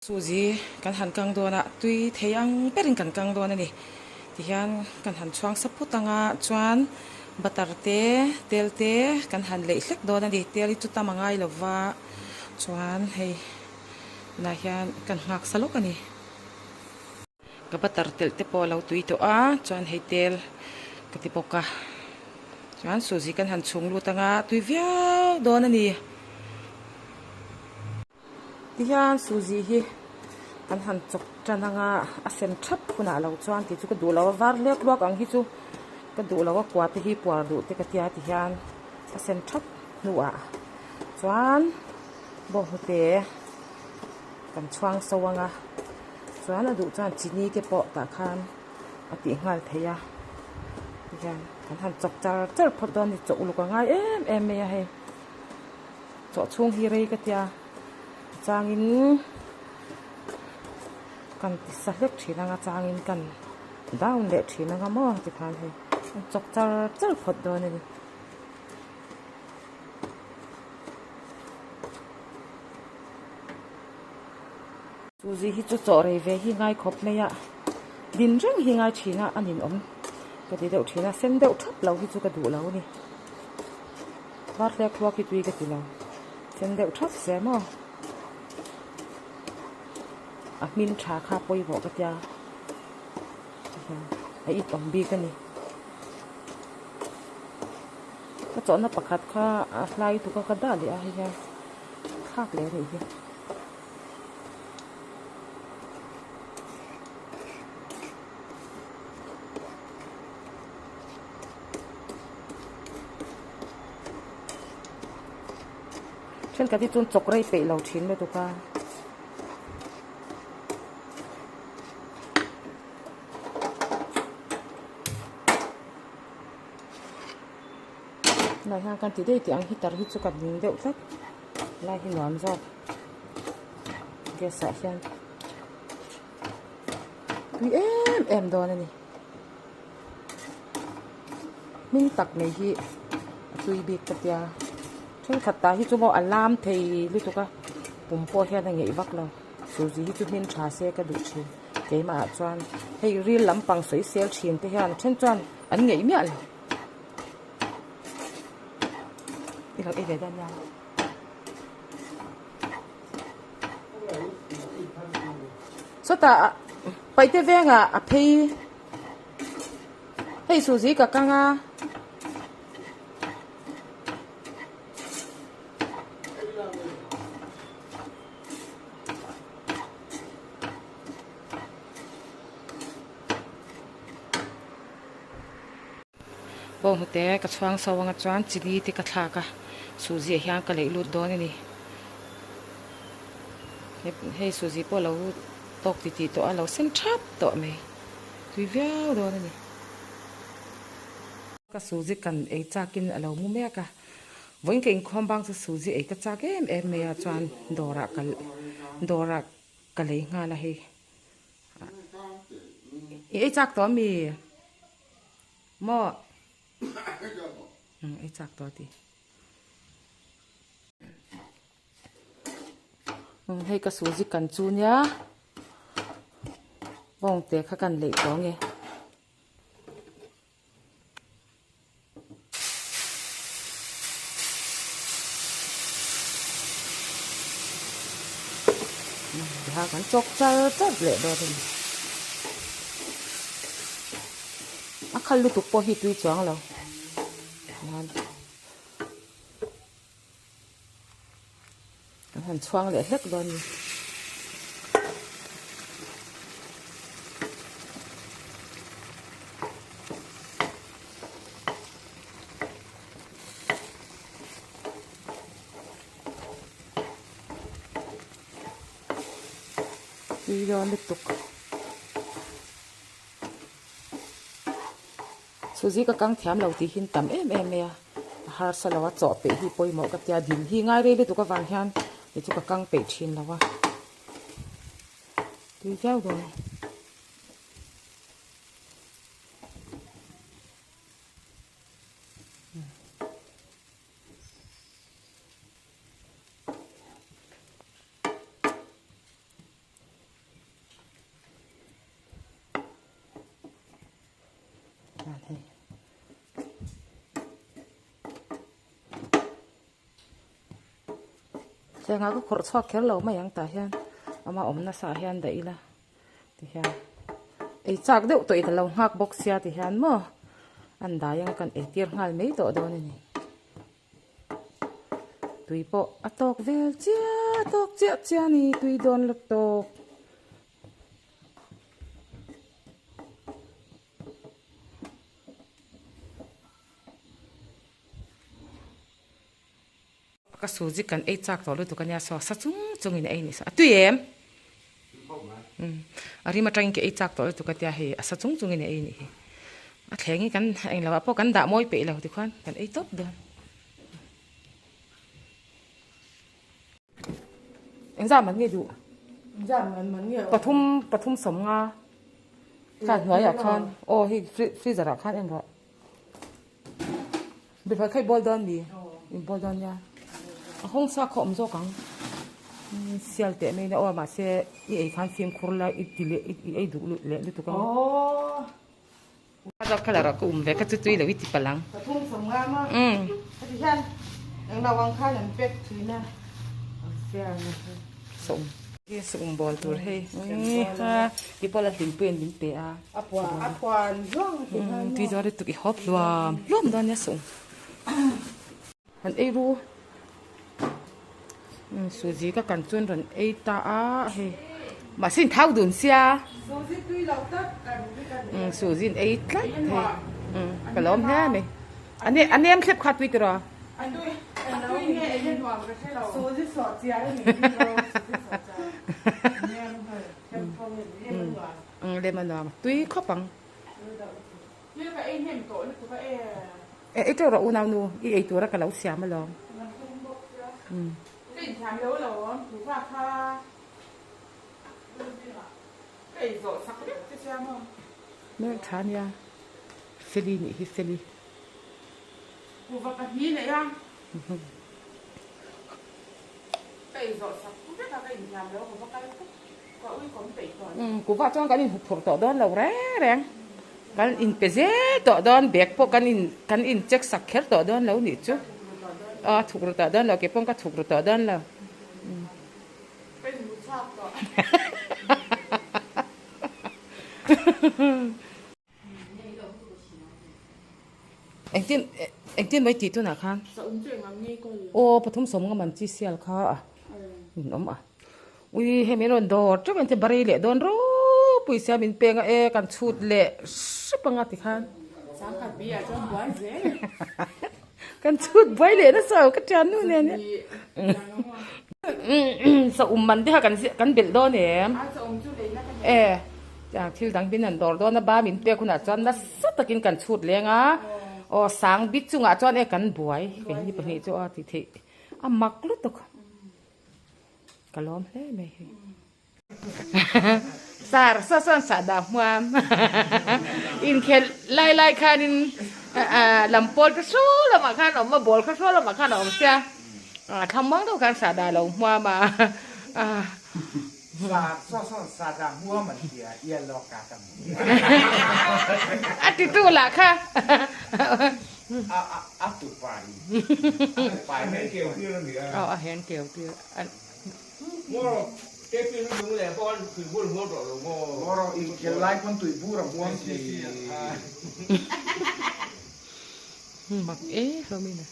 Suzi kan han kang dawn a, tui thei ang berin kan kang dawn a ni. Tihian kan han chhuang sa phut ang a, chuan butter te, tel te kan han leih hlek dawn a ni. Tel hi chu tam a ngai lo va, chuan hei tunah hian kan nghak sa lawk a ni. Ka butter telh te pawh a lo tui tawh a, chuan hei tel ka ti bawk a, chuan suzi kan han chhung lut ang a, tui viau dawn a ni. Tihian suzi hi kan han chawk tan anga a sen thap hunah lo chuan tih chu ka duh lo a var hlek luak ang hi chu ka duh lo a kua te hi puar duh te ka tia tihian a sen thap hnuah chuan bawnghnute kan chhuang so anga chuan a duh chuan chini te pawh tah khan a tih nghal theih a tihian kan han chawk char char phawt dawn a ni chawh uluk a ngai em em mai a hei. Chawh chhung hi rei ka tia changin kan ti sa hlek thin anga changin kan down leh thin anga maw tikhan hei an chawk char char phawt dawn a ni. Suzi hi chu chaw rei ve hi ngai khawp mai a, din reng hi ngai thin a, a ninawm ka ti deuh thin a, sen deuh thap lo hi chu ka duh lo a ni. Var hlek hluak hi tui ka ti lo, sen deuh thap se maw? A hmin tha kha pawimawh ka tia, a it awm bik a ni. Ka chawhna pakhat kha a hlai tuk a ka dah leh a hei hian thlak leh a nih hi. Thenkhat hi chuan chawk rei peih lo thin lutuk a. Tunah hian kan ti daih tih ang heater hi chu ka ning deuh tlat lai hi nuam zawk gas ah hian tui em em dawn a ni hming tak mai hi a tui bik ka tia thenkhat tah hi chu maw a lam thei lutuk a pum pawh hian a ngeih vak lo suzi hi chu hmin tha se ka duh thin keimah ah chuan hei ril lampang sawi sel thin te hian then chuan an ngeih miah lo. I lo ei ve dawn nia. Sawtah paihte vengah a phei hei suzi ka kang a. Bawnghnute ka chhuang so anga chuan chini te ka thlak a suzi ah hian ka leih lut dawn a ni hei suzi pawh alo tawk ti tih tawh a lo sen thap tawh mai tui viau dawn a ni ka suzi kan ei chak in alo mu mek a vawiin ka inkhawm bang chu suzi ei ka chak em em mai a chuan dawrah ka dawrah ka lei nghal a hei. I ei chak tawh ami? Maw? Ei chak tawh ti. Hei ka suzi kan chu nia. Bawngte kha kan leih tawh nge. Tiha kan chawk char char leh dawn a ni. A khal lutuk pawh hi tui chuang lo. Kan han chhuang leh hlek dawn a ni. Tui dawn lutuk. Suzi ka kang thiam lo tih hi an tam em em mai a, a harsa lo a chawh peih hi pawimawh ka tia dil hi ngai rei lutuk avang hian kei chu ka kang peih thin lo a, tui viau dawn. Thlengah ka khawrh chhuak kher lo mai ang tah hian ama awm nasa ah hian dah ila ti hian ei chak deuh tawh in a lo nghak bawk sia ti hian maw an dai anga kan ei tir nghal mai tawh dawn a ni. Tui pawh a tawk vel chiah a tawk chiah chiah a ni tui dawn la tawk. Ka suji kan ei chak tawh lutuk ania saw sa chung chung in ei ni saw a tui em a rim atangin ka ei chak tawh lutuk atia hei a sa chung chung in ei ni hi a thleng hi kan englo ah pawh kan dah mawi peih lo tikhuan kan ei tawp dawn engzah man nge duh pathum pathum sawmnga khan hnuaiah khan aw hei freezer ah khan en rawh. Bifai kha i bawl dawn mi? I bawl dawn nia. A hawng sa kha awm zawk ang. Sial teh mai na aw mahse i ei khan fimkhur la i ti leh i ei duh leh lutuk ang. A zawk colour ah ka um ve kha chu tui lo i ti palh ang. Pathum sawm nga maw? Heti hian englo ang khan an pack thin a. An sial na hi. Sawm. Hi sawm bawl tur hei. Ti pawh la hlimpuiin min pe a. A puan a puan zuang ti khan maw. Tui dawn lutuk i hawp hluam hluam dawn nia sawm. Han ei ru. Suzi ka kan chuan rawn ei ta a hei. Mahse in thau dun sia. Suzi tui lo tak kan hi kan ei. Suzi in ei tlat hei. Ka lawm hle mai. A nem thlep kha tui tiraw. Lem a nuam tui khawp ang. Ei teuh rawh unau nu i ei tura ka lo siam alawm. Hmeltha ania Feli nih hi Feli. Kuhva pahnih nei a, ka inzawh sak vek a, ka inthiam lo, ka va kal khawp, ka ui kawm peih tawh a ni. Kuhva chuan kan inhup phurh tawh dawn lo reng reng, kan inpe zel tawh dawn, bag pawh kan in kan in check sak kher tawh dawn lo nih chu, a thuk ru tawh dawn lo, kei pawn ka thuk ru tawh dawn lo. Ka inhmu chhuak tawh. Engtin engtin mai tih tunah khan aw pathum sawm nga man chi sial kha a min awm a ui hei min rawn dawr teuh ang che barei leh dawn ropui sia min peng a e kan chhut leh hrep anga tikhan kan chhut buai leh nasa lo ka thian nu nen hian saum man te kha kan kan belh dawn em e tiang thil dang bin an dawr dawn a ba min pek hunah chuan nasa takin kan chhut leng a aw sang bit chungah chuan e kan buai keini pahnih chu a ti theih a mak lutuk ka lawm hle mai hei. Sar saw sawn sah dah hmuam inkhelh lai lai khanin lam pawl te hraw lamah khan a awm a ball kha hraw lamah khan a awm sia thlamuang deuh khan sah dah lo hmuam a. Sar saw sawn sah dah hmuam an tia yellow card a hmu. A titu lah kha. A tupai a tupai mai keu tir a nia. Aw a hen keu tir. Mawrawh inkhel lai pawn tuibur a hmuam thei. Mak e hlawm in a.